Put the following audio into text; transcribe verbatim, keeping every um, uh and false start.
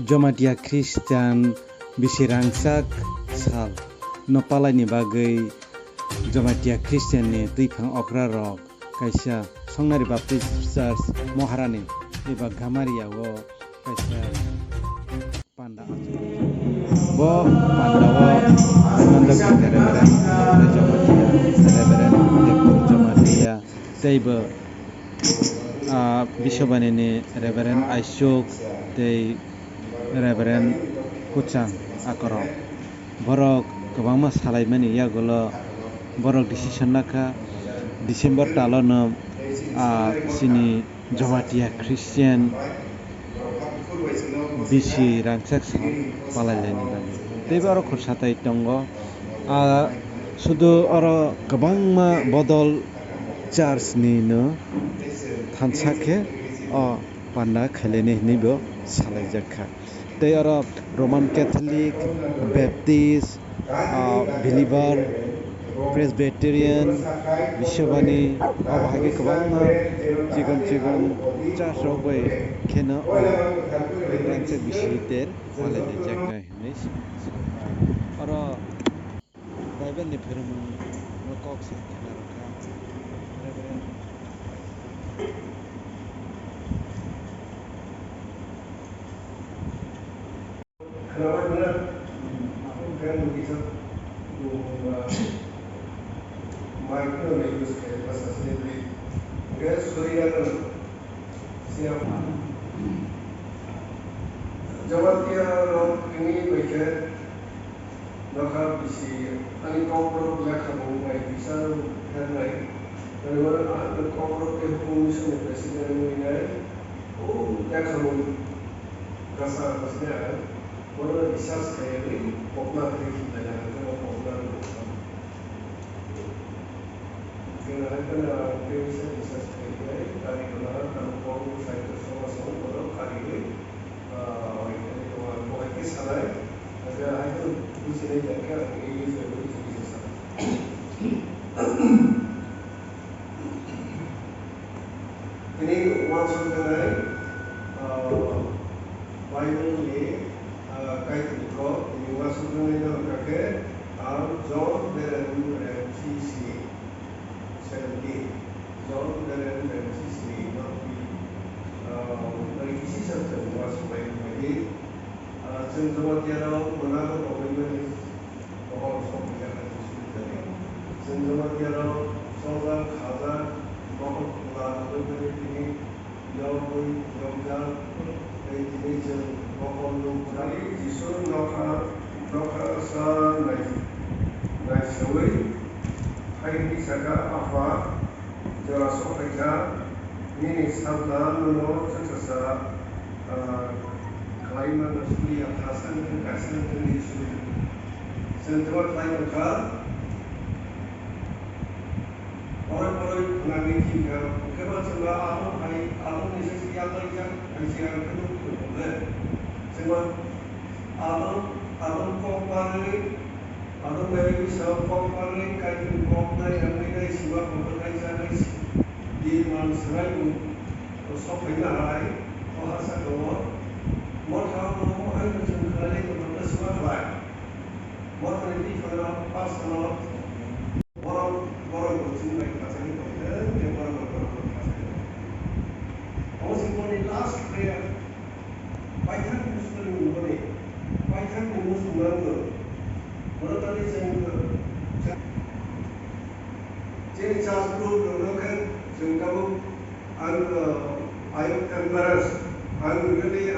Jamatia Christian bisi rangchak sal no palaini bagwi Jamatia Christian ni twiphang okra rok kaisa Songnari Baptist Church Moharani eba Gamaria o kaisa panda achuk. Bo panda o Hemanta Gupta Reverend, Jamatia Reverend, Debpur Jamatia, tei bo, ah, Biswabani ni Reverend Aisuk tei Reverend Kuchang Akorok. Borok kwbangma salaimani yagulo borok decision lakha December talo no, ah, chini Jamatia Christian bisi rangchak sal palailaini bagwi. Teibo oro khorsa tai tongo. Ah, sudu oro kwbangma bodol church ni no thansa khe o panda khailaini hinwi bo salaijak kha. Tei oro Roman Catholic, Baptist, ah, Believer, Presbyterian, Biswabani, abo hai khe kwbangma chikon chikon church rok bai kheno, ah, rangchak bisi ter palailaijak nai hinwi sa-, sa-, oro Bible ni phermung no kok se khna rwkha. Reverend. Khnabai mano, ang khe nugwi sa, um, uh, mic no use khe basa se bri. Hwnkhe suri na kwrwng. Siya. Jamatia rok tini bai khe nokha bisi ani kokborok lekha bo wngnai, bisa wngnai. Ani oro ang kokborok tei hukum missionni president wngnai. O lekha bo kasa bwsani ang bono research khaiywi kokna khe khiklai ang, ang khe bo kokna rwkha. Chwng hai phano ang tei bisa research khainai, kari gwnang, ang kok sahitya somasong borok kariwi, ah, bai khe tong ang, bo hai khe sanai, hwnkhe hai phano bujinai ya khe ang English bai bujinai sa. Tini uansukjaknai, ah, Bible ni, ah, Kaitorni kok, tini uansukjaknai no hwnkha khe, ang John Beren M C C. Seventeen, John Beren M C C ni nokni, ah, nai kisi sa chwng uansuknai hwnwi, ah, chwng Jamatia rok mwnabo tongwi mani, bohor sok rijak hai se swijak. Chwng Jamatia rok chojak, khajak, bohor khula wngwi mani tini Yogwi yokjak tei tini chwng bohor nuk jali Jisu nokha, nokha sa nai-, naisaui hai hwnwi sa kha, "Apha, jora sok phai kha, nini salta nono chwngsacha, ah, khlai mano suli ya, tha sa wngkhe kaisa wngkhe nini suri." Chwng jawab khlai man kha, Borok borok khwnagwi thikha, hwnkhe ba chwngba abo hai, aboni se yaklaijak hai se ang khe nukho hwnle. Chwngba abo, abo kok barwi, abo naiwi sao kok barwi, Kaitorni kok nai, ang nai, nai, sima, hwnkhe nai, cha, nai, si, di, man, swrai, bo, bo sok phaina hai, o ha saka o, motha o, o hai, chwng khlai, bo, bo, sima khlai. Mothani biphang rok pastor rok borok, borok bo chini bai khachagwi tongthwng, tei borok bo borok bai khachagwi tongthwng. Omo se boni last prayer. Paithak muchungmani, paithak ni muchungmani. Bono tani chwng, chini church group rok no khe chwng tabuk ang, uh, ayuk conference, ang really